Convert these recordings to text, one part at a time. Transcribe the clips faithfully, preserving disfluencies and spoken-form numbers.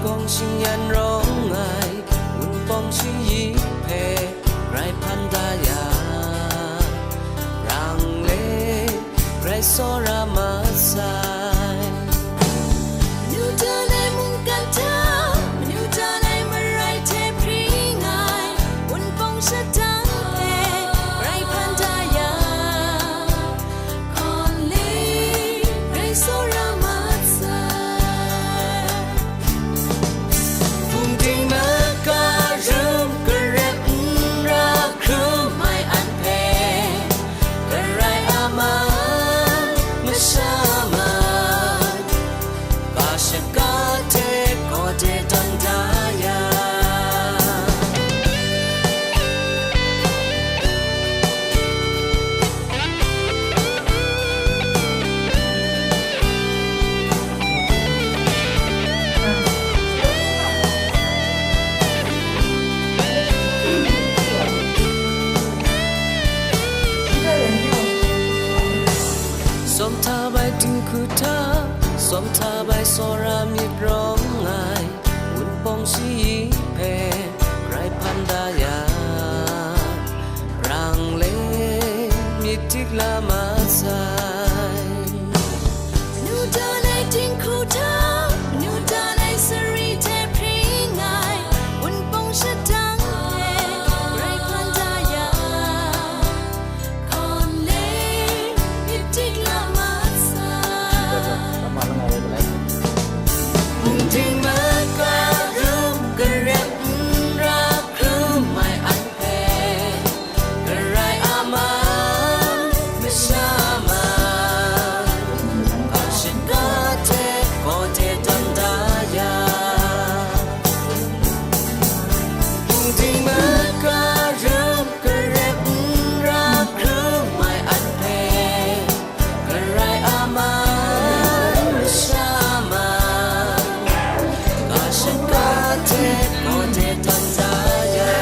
Wunpawng shingyan rawng ai, wunpawng shayi hpe grai hpan da ya, rang le grai tsawra mat sai. Manu dan ai mungkan hta, manu dan ai marai hte hpring ai, wunpawng shadang hpe grai hpan da ya, hkawn le grai tsawra mat sai. Hpungting maka rum karep n ra hkrum ai an hpe, Karai a man masha mat, ka shaka hte gaw de tawn da ya. Sawm hta bai dinghku hta, sawm hta bai tsawra myit rawng ai, wunpawng shayi hpe grai hpan da ya, rang le myit dik la mat sai. Nu dan ai dinghku hta, nu dan ai sari hte hpring ai, wunpawng shadang hpe grai hpan da ya, hkawn le myit dik la mat sai. Hpungting maka rum karep n ra hkrum ai an hpe, Karai a man masha mat, ka shaka hte gaw de tawn da ya. Hpungting maka rum karep n ra hkrum ai an hpe, Karai a man masha mat, ka shaka hte gaw de tawn da ya.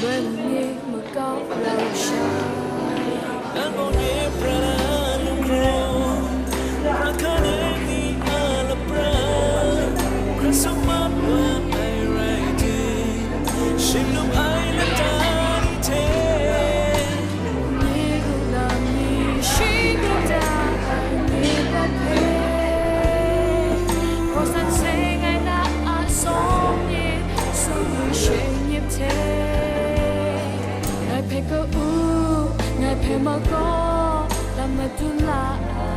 Loi ni makau lau sha. Nang gaw nye pra na lungkrum, pra hkan ai ni a lapra, hkra summat wa ai rai tim, shing lum ai lata ni hte, nye ru lam ni shing ru da ai ni dat hpe, hkaw san seng ai na a sawng ni, sawng ni sheng yip hte. Ngai hpe ka-u, ngai hpe makaw, lam madun la ai.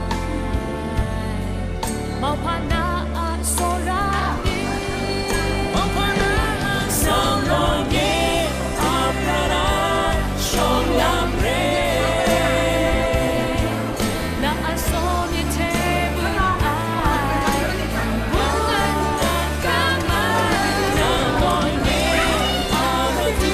Mauhpa na a tsawra ni, mauhpa na a tsawra ni, a pra na shawng lam re. Na a sawng ni hte bun ai, bun ai na kama, na gaw ni a matu.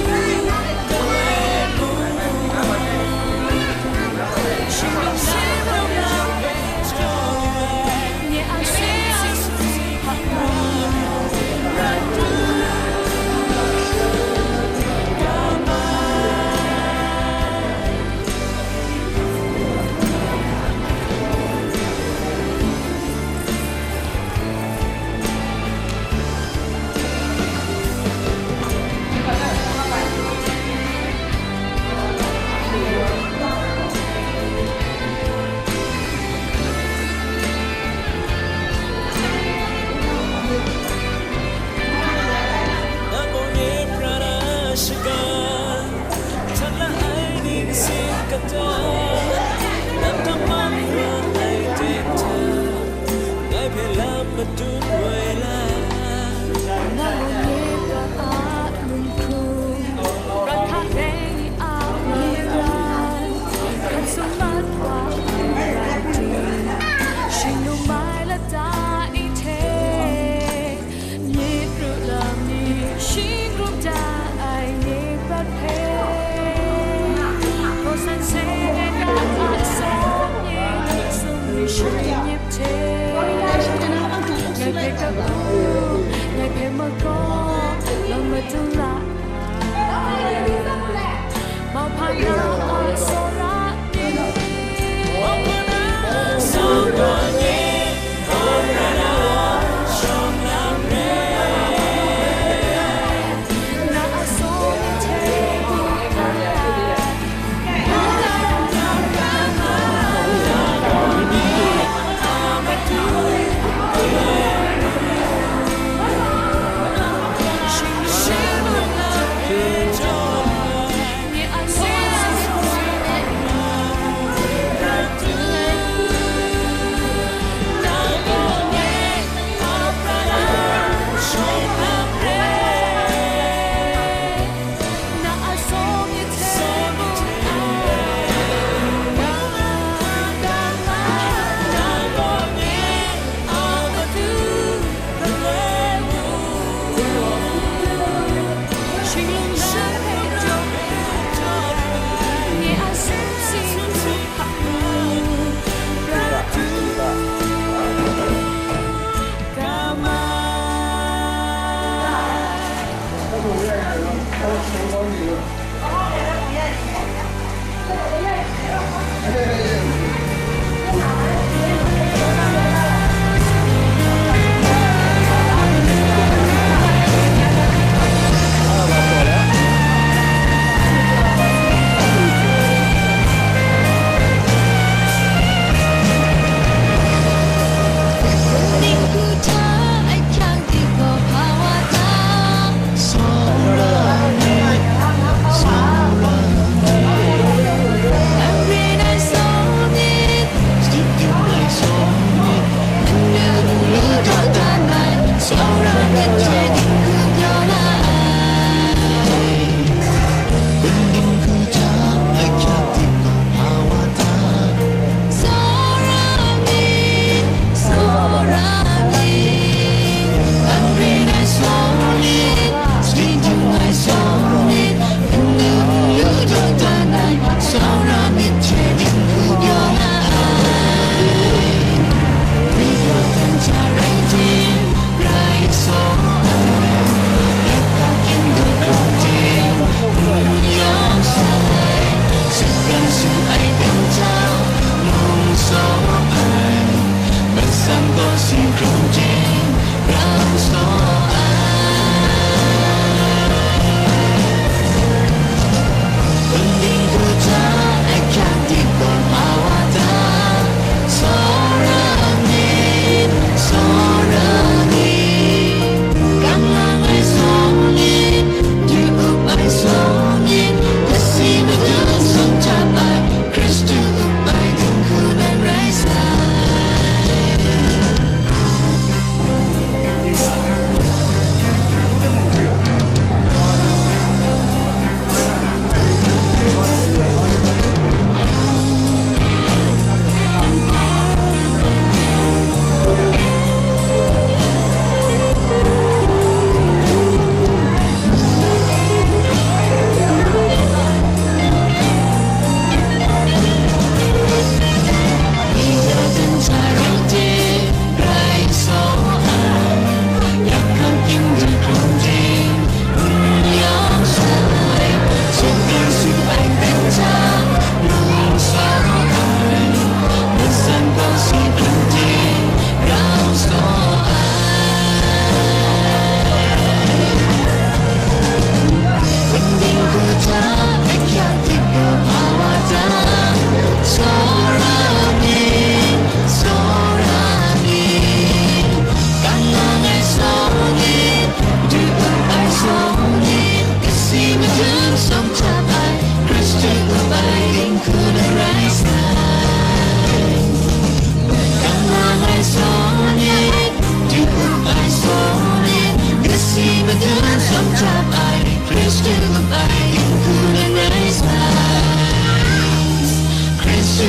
So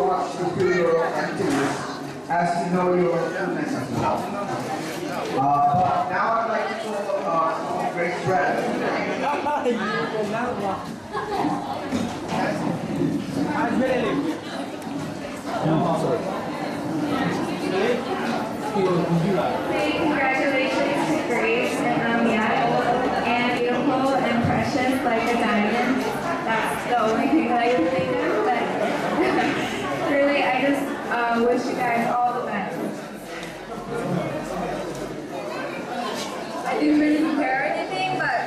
much to feel your emptiness as to know your fullness as well. Uh, but now I'd like to call uh, Grace Brad. Say congratulations to Grace and Amyat and beautiful and precious like a diamond. That's the only thing that I can think of. But really, I just uh, wish you guys all the best. I didn't really prepare anything, but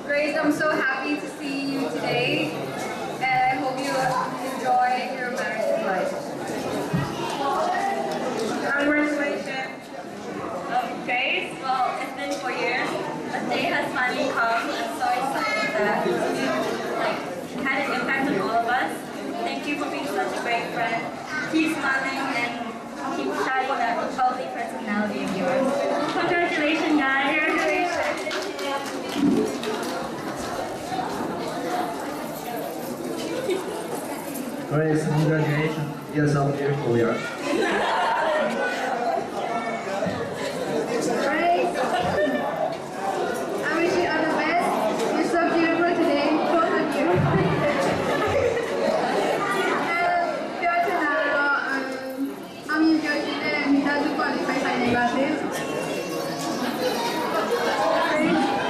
Grace, I'm so happy to see you today, and I hope you enjoy your married life. Congratulations. Um, Grace, well, it's been four years. The day has finally come. I'm so excited that you, like, had an impact on all of us. Thank you for being such a great friend. Keep smiling and keep shining that bubbly personality of yours. Congratulations, guys. Congratulations. Grace, congratulations. You're so beautiful, yeah. Grace, I wish you all the best. You're so beautiful today, both of you. And Georgina, um, အောင်မြင်ပျော်ရွှင်တဲ့မိသားစုဘဝလေးပိုင်ဆိုင်နိုင်ပါစေ။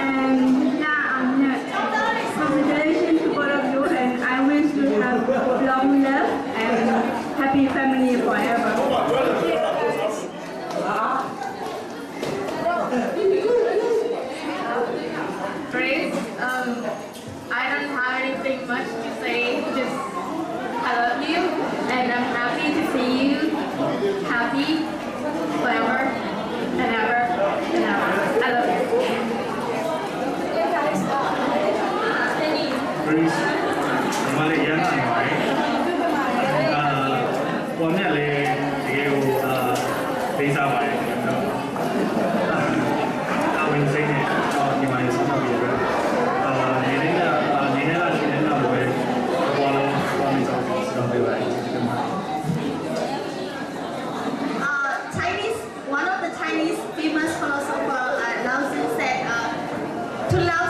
And yeah, um, yeah. Congratulations to both of you, and I wish you have long life and happy family forever. Grace, um, I don't have anything much to say. Just, I love you, and I'm happy to see you happy forever and ever and ever. I love you. Grace, ညီမလေး အရမ်းနာနေပါတယ်။ အာ ကိုယ့်အမြတ်လည်း တကယ်ကို အာ လေးစားပါတယ်။ အာ တာဝန်စိတ်နဲ့ ညီမလေး ဆုံးဖြတ်ပြီးတဲ့အတွက် အာ နေတိုင်းက အာ နေတိုင်းက ရှင်တိုင်းကလိုပဲ အပေါ်လုံး သွားနေကြဖို့ ဆုတောင်းပေးပါတယ်။ ကျေးဇူးတင်ပါတယ်။ Uh, Chinese, one of the Chinese famous philosopher, uh, Lao Tzu said, uh, to love